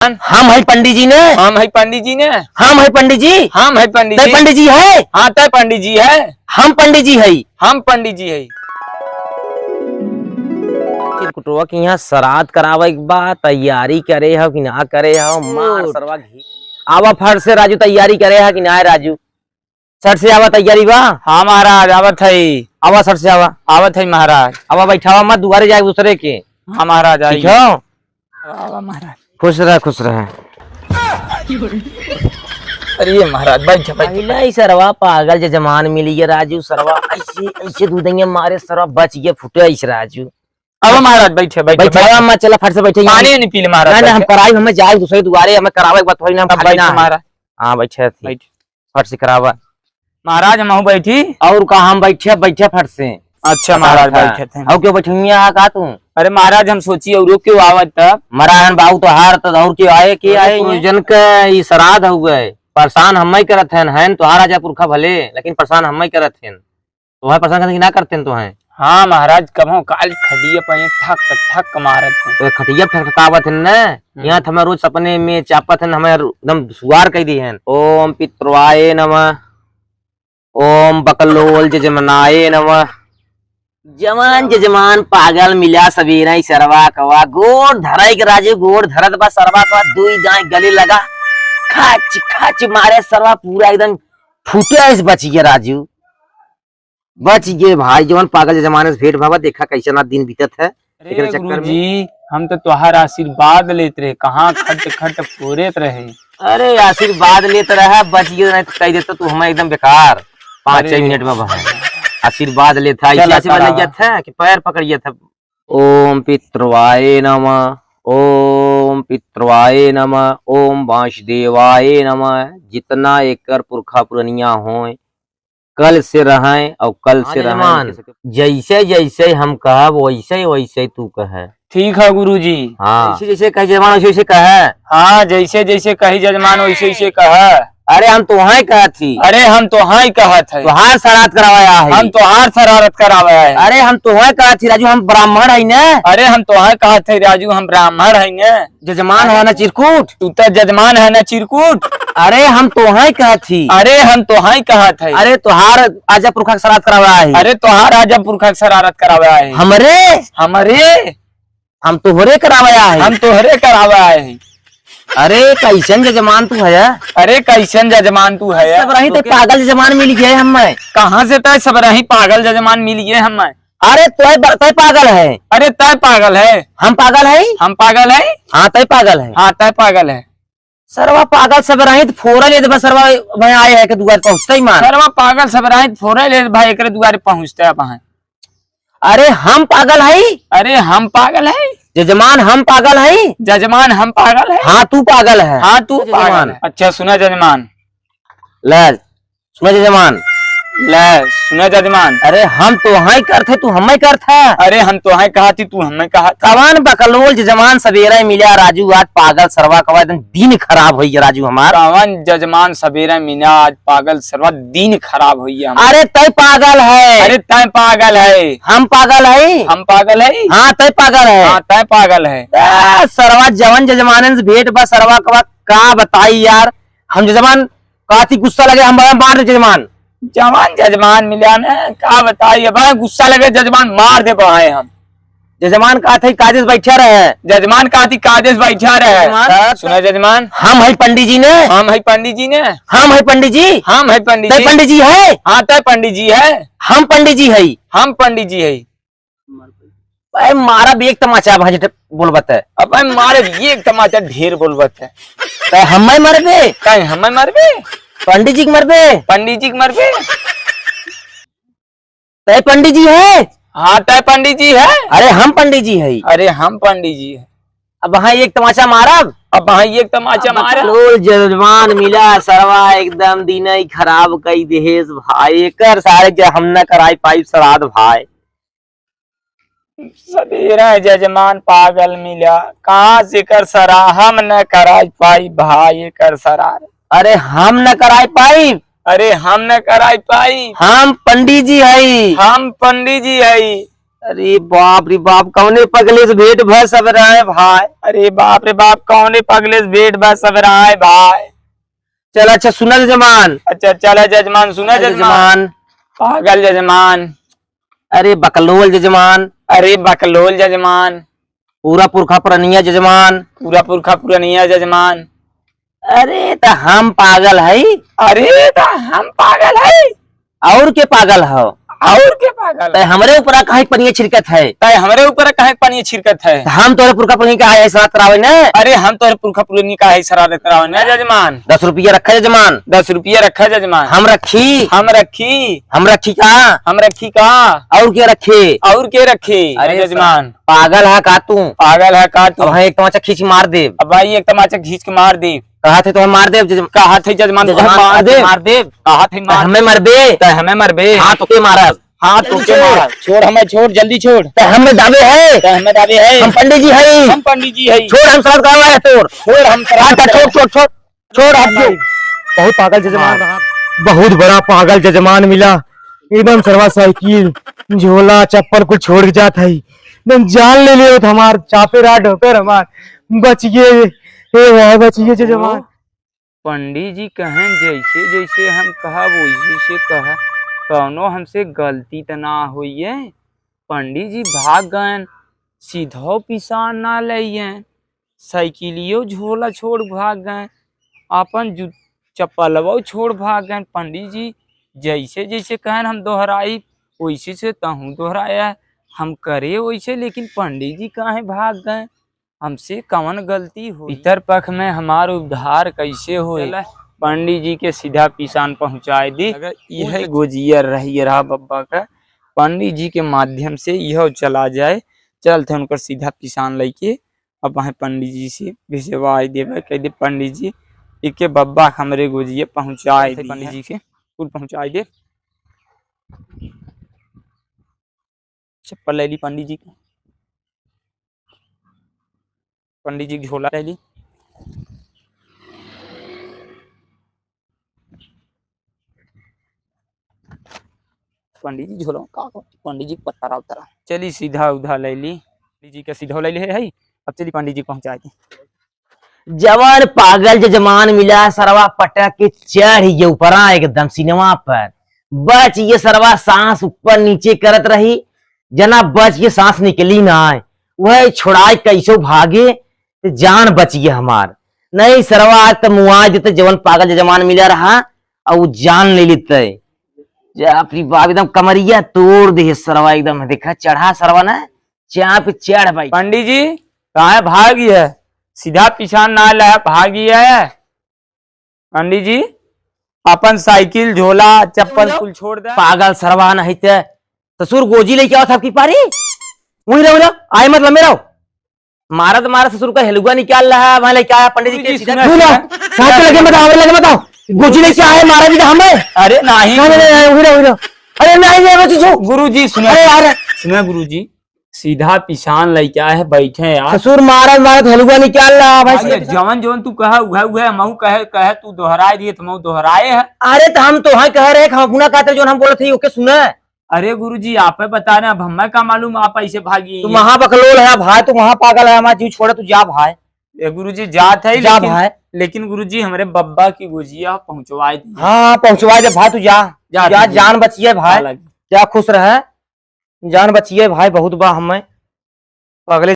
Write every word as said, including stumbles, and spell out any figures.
हम है पंडित जी ने। हम है पंडित जी ने। हम है पंडित जी। हम है पंडित तै जी। पंडित जी है। हाँ, तै पंडित जी है। हम पंडित जी है। हम पंडित जी है। चिरकुटवा के यहाँ श्राद्ध करावे के बा, तैयारी करे हो कि ना करे हो, मार सरवा घी। आवा फट से राजू, तैयारी करे हो कि ना राजू? सट से आवा, तैयारी बा? हाँ महाराज, आवत है। आवा, सट से आवा। आवत है महाराज। आवा, बैठावा मत, दुआरे जाए दूसरे के। हाँ महाराज, ठीक आइए। हो? आवा महाराज। खुश रह, खुश रह। अरे महाराज, बैठ, बैठ। पहले ही सरवा पागल जजमान मिल गया राजू, सरवा ऐसे, ऐसे दू दइया मारे, सरवा बच गया, फुटे ऐसे राजू। अब महाराज बैठे, बैठे, बैठे, बैठे। मत चला, फट से बैठे। पानी नहीं पी ले महाराज, ना, ना, हम बैठे। कराई, हमें जाए दूसरे दुआरे, हमें करावे के बाद थोड़ी ना हम अब खाली बैठे ना। महाराज। हाँ, बैठे थी। बैठ। फट से करावा। महाराज, हम हूँ बैठी। और का, हम बैठे, बैठे फट से। अच्छा महाराज, बैठे थे। और क्यों बैठे हुए हैं का तू? अरे महाराज, हम सोची और क्यों आवत तब? मराहन बाबू तो हार तो और क्यों आए, के अरे आए? गुरुजन के ई श्राद्ध हो गए, परेशान हम ही करत हैं, हैं तो हार आजा पुरखा भले, लेकिन परेशान हम ही करत हैं। तोहैं परेशान करते कि ना करते हैं तोहैं? हाँ महाराज, कबहूँ काल खटिया पे ठक ठक मारत हैं। तो खटिया ठकठकावत हैं ना, हम्म। यहाँ तो हमें रोज सपने में चापत हैं, हमें एकदम सुवार कह दी हैं। ओम पितृवाय नमः, ओम बकलोल जजमनाय नमः। जवान जजमान पागल मिला सबेरा ही सरवा कवा, गोड़ धराई के राजू, गोड़ धरत बा सरवा कवा, दुई दाई गले लगा, खच खच मारे सरवा, पूरा एकदम फुटे से बच गया राजू। बच गए भाई, जवन पागल जमाने से भेंट भावा, देखा कैसे ना दिन बीतत है अरे एकरे चक्कर में। गुरुजी, हम तो तोहार आशीर्वाद लेत रहे, कहाँ खट खट फोरेत रहे। अरे आशीर्वाद लेत रहा, बच गए, नहीं तो कह देता तू हमें एकदम बेकार। पाँच अरे। छह मिनट में बहा। आशीर्वाद लेता, चला ऐसे आशीर्वाद करावा। ले जाता कि पैर पकड़ जाता। ओम पितृवाय नमः, ओम पितृवाय नमः, ओम वासुदेवाय नमः। जितना एकर पुरखा पुरनिया होए, कल से रहें और कल से हाँ, रहें। जजमान, जैसे जैसे हम कहब, वैसे वैसे तू कहे। ठीक है गुरुजी। हाँ। जैसे जैसे कहे जजमान, वैसे वैसे कहे। हाँ, जैसे जैसे कही जजमान, वैसे वैसे कहे। अरे हम तोहैं कहत ही। अरे हम तोहैं कहत है। तोहार श्राद्ध करावे आए है। हम तोहार श्राद्ध करावे आए है। अरे हम तोहैं कहत ही राजू, हम ब्राह्मण है ना। अरे हम तोहैं कहत है राजू, हम ब्राह्मण है ना। जजमान है ना चिरकुट। तू तो जजमान है ना चिरकुट। अरे हम तोहैं कहत ही। अरे हम तोहैं कहत है। अरे तोहार आजा पुरखा के श्राद्ध करावे आए है। अरे तोहार आजा पुरखा के श्राद्ध करावे आए है। हमरे? हमरे? हम तोहरे करावे आए है। हम तोहरे करावे आए है। अरे कैसन जजमान तू है? अरे कैसन जजमान तू है? सबरही ते पागल जजमान मिल गए हमें। कहाँ से तय सबरही पागल जजमान मिल गए हमें? अरे तय ब-, तय पागल है। अरे तय पागल है। हम पागल है। हम पागल है। हाँ तय पागल है। हाँ तय पागल है। सरवा पागल सबरही त फोरा ले दे बस सरवा भाई आए है के दुआर पहुँचते ही मान। सरवा पागल सबरही त फोरा ले दे भाई एकरे दुआरे पहुँचते अब हैं। अरे हम पागल है। अरे हम पागल है। जजमान हम पागल है। जजमान हम पागल है। हाँ तू पागल है। हाँ तू जजमान। पागल है। अच्छा सुना जजमान। ले सुना जजमान। ले सुना जजमान। अरे हम तोहैं करत है, तू हमें करत है। अरे हम तोहैं कहत ही, तू हमें कहत है। कवन बकलोल जजमान सबेरा मिला राजू, आज पागल सरवा कवा एकदम दिन खराब होई गया राजू हमार। कवन जजमान सबेरा मिला आज पागल सरवा दिन खराब होई गया हमार। अरे तय पागल है। अरे तय पागल है। हम पागल है। हम पागल है। हाँ तय पागल है। हाँ तय पागल है। आ, सरवा जवन जजमानन से भेंट बा सरवा कवा का बताई यार। हम जजमान काती गुस्सा लगे, हम बड़ा मार दे जजमान। जवान जजमान मिला ने, का बताई, अब गुस्सा लगे जजमान मार दे बहाए हम। जजमान का थे कायदे से बैठा रहे। जजमान का थी कायदे से बैठा रहे। जजमान। सुना जजमान। हम है पंडित जी ने। हम है पंडित जी ने। हम है पंडित जी। हम है पंडित तय जी। पंडित जी है। हाँ, तय पंडित जी है। हम पंडित जी है। हम पंडित जी है। भाई मारब एक तमाचा भाई, बोलबत है। अब भाई मारब एक तमाचा, ढेर बोलबत है। तय हमें मरबे? तय हमें मरबे? पंडित जी के मरबे? पंडित जी के मरबे? तय पंडित जी है? हाँ, तय पंडित जी है। अरे हम पंडित जी है। अरे हम पंडित जी है। अब हाँ एक तमाचा मारब। अब हाँ एक तमाचा अब मारब। लोल जजमान मिला सरवा एकदम दिन ही खराब कई देहेस भाई। एकर सारे के हम न कराई पाई श्राद्ध भाई। सबेरा जजमान पागल मिला, कहाँ से कर सरा, हम न कराई पाई भाई कर सरा। अरे हम न कराई पाई। अरे हम न कराई पाई। हम पंडित जी हई। हम पंडित जी हई। अरे बाप रे बाप, कौने पगले से भेंट भय सब राय भाई। अरे बाप रे बाप, कौने पगले से भेंट भय सब राय भाई। चल अच्छा सुना जजमान। अच्छा चल जजमान, सुना अरे जजमान। जजमान। पागल जजमान। अरे बकलोल जजमान। अरे बकलोल जजमान। पूरा पुरखा पुरनिया जजमान। पूरा पुरखा पुरनिया जजमान। अरे त हम पागल हई। अरे त हम पागल हई। और के पागल हो? और के पागल? त हमरे ऊपर काहे पनिया छिड़कत है? त हमरे ऊपर काहे पनिया छिड़कत है? त हम तोरे पुरखा पुरनिया का है सरात करावे न? अरे हम तोरे पुरखा पुरनिया का है सरात करावे न जजमान? दस रुपया रखा जजमान। दस रुपया रखा जजमान। हम रखी। हम रखी। हम रखी का? हम रखी का? और के रखे? और के रखे? अरे जजमान। पागल है का तू? पागल है का तू? अब हाँ, एक तमाचा खींच मार देब। अब भाई, एक तमाचा खींच के मार देब। कहा थे तो हम मार देब, जज-, कहा थे जजमान, जजमान, मार देब। मार देब। कहा थे त मार हमें देब। मरबे। त हमें मरबे। हाँ, तो के मारब? हाँ, तो के छोड़। मारब? छोड़ हमें, छोड़, जल्दी छोड़। त हमें दावे है। त हमें दावे है। हम पंडित जी हई। हम पंडित जी हई। छोड़, हम सरात करावा है तोर। छोड़, हम सरात हाँ, त छोड़, करावा। छोड़, छोड़। छोड़ हट जो। बहुत पागल जजमान हाँ। रहा। बहुत बड़ा पागल जजमान मिला। एकदम सरवा साइकिल, झोला, चप्पल कुल छोड़ के जात है। एकदम जान ले लियो तो हमार चापे रहा ढोकर हमार। बच गए। ए भाई बच गए जजमान। पंडित जी कहें जैसे जैसे हम कहा वैसे से कहा। कौनो हमसे गलती त ना होइए। पंडित जी भाग गए। सीधो पिसान ना लइए। साइकिलियो झोला छोड़ भाग गए, आपन जू-, चप्पलवो छोड़ भाग गए। पंडित जी जैसे जैसे कहन हम दोहराई, वैसे से तहूँ दोहराया। हम करे वैसे, लेकिन पंडित जी काहे भाग गए? हमसे कवन गलती हो? पितर पख में हमार उद्धार कैसे होए? चला, पंडित जी के सीधा पिसान पहुँचाए दी। अगर इहे गोजिया रही रहा बब्बा का, पंडित जी के माध्यम से इहो चला जाए। चलते उनकर सीधा पिसान लइके अब वहाँ पंडित जी से भिजवाई देबे, कह दे, "पंडित जी, इके बब्बा हमरे गोजिया पहुँचाए दी।" पंडित जी के कुल पहुँचाए दे। चप्पल ले ली पंडित जी के, पंडित जी के झोला ले ली। पंडित जी झोला का, पंडित जी पत्ता उतारा। चली सीधा उधा ले ली, पंडित जी का सीधा ले ली है, है। अब चली पंडित जी पहुँचा दी। जवान पागल जजमान मिला, सरवा पटक के चढ़ गए ऊपरा एकदम सीनवा पर। बच ये सरवा, सांस ऊपर नीचे करत रही, जना बच ये सांस निकली ना आए। वह छोड़ाए कैसो भागे, तो जान बच गए हमार। नहीं सरवा, आज तो मुआ देते, जवन पागल जजमान मिला रहा, और वो जान ले लेते। जा अपनी बाप, एकदम कमरिया तोड़ दे सरवा, एकदम देखा चढ़ा सरवा ना, चाप चढ़ भाई। पंडित जी, काहे भागी है? सीधा पिसान ना ला, भागी है। पंडित जी, अपन साइकिल, झोला, चप्पल कुल छोड़ दे। पागल सरवा नहीं ते। ससुर गोजी लेके आओ सबकी पारी। वही रहो, रहो। आए मत लम्बे रहो। मारत मारत ससुर का हेलुआ निकाल रहा है, वहाँ लेके आया पंडित जी के गुरुजी, सीधा। सुना, सुना। साथ में लगे मत आओ, लगे मत आओ। गोजी लेके आए, मारा भी था हमें। अरे नहीं। नहीं, नहीं, नहीं, वही रहो, वही रहो। अरे नहीं, नहीं, मैं तो सो- गुरुजी, सुना। अरे यार। सुना गुरुजी। सीधा पिसान लइके आए है, बैठे यार। ससुर मारत मारत हलुआ निकाल रहा भाई। अरे जवन जवन तू कहा उहे उहे, महू कहे, कहे तू दोहराए दिए तो महू दोहराए है। अरे तो हम तो हाँ कह रहे, हम अपना कहते जो हम बोलत ही, ओके सुने। अरे गुरुजी, आपे बता रहे, अब हमें का मालूम आप ऐसे भागी? तू महा बकलोल है भाई, तू महा पागल है, हमारा जीव छोड़े, तू जा भाई। ए गुरुजी, जात है, जा लेकिन, भाई। लेकिन गुरुजी, हमरे बब्बा की गोजिया पहुँचवाए दी। हाँ, पहुँचवाए दे भाई, तू जा। जा जा, तू जा। जान बचिए भाई। जा लगी। जा, खुश रहे। जान बचिए भाई, बहुत बा हमें। अगले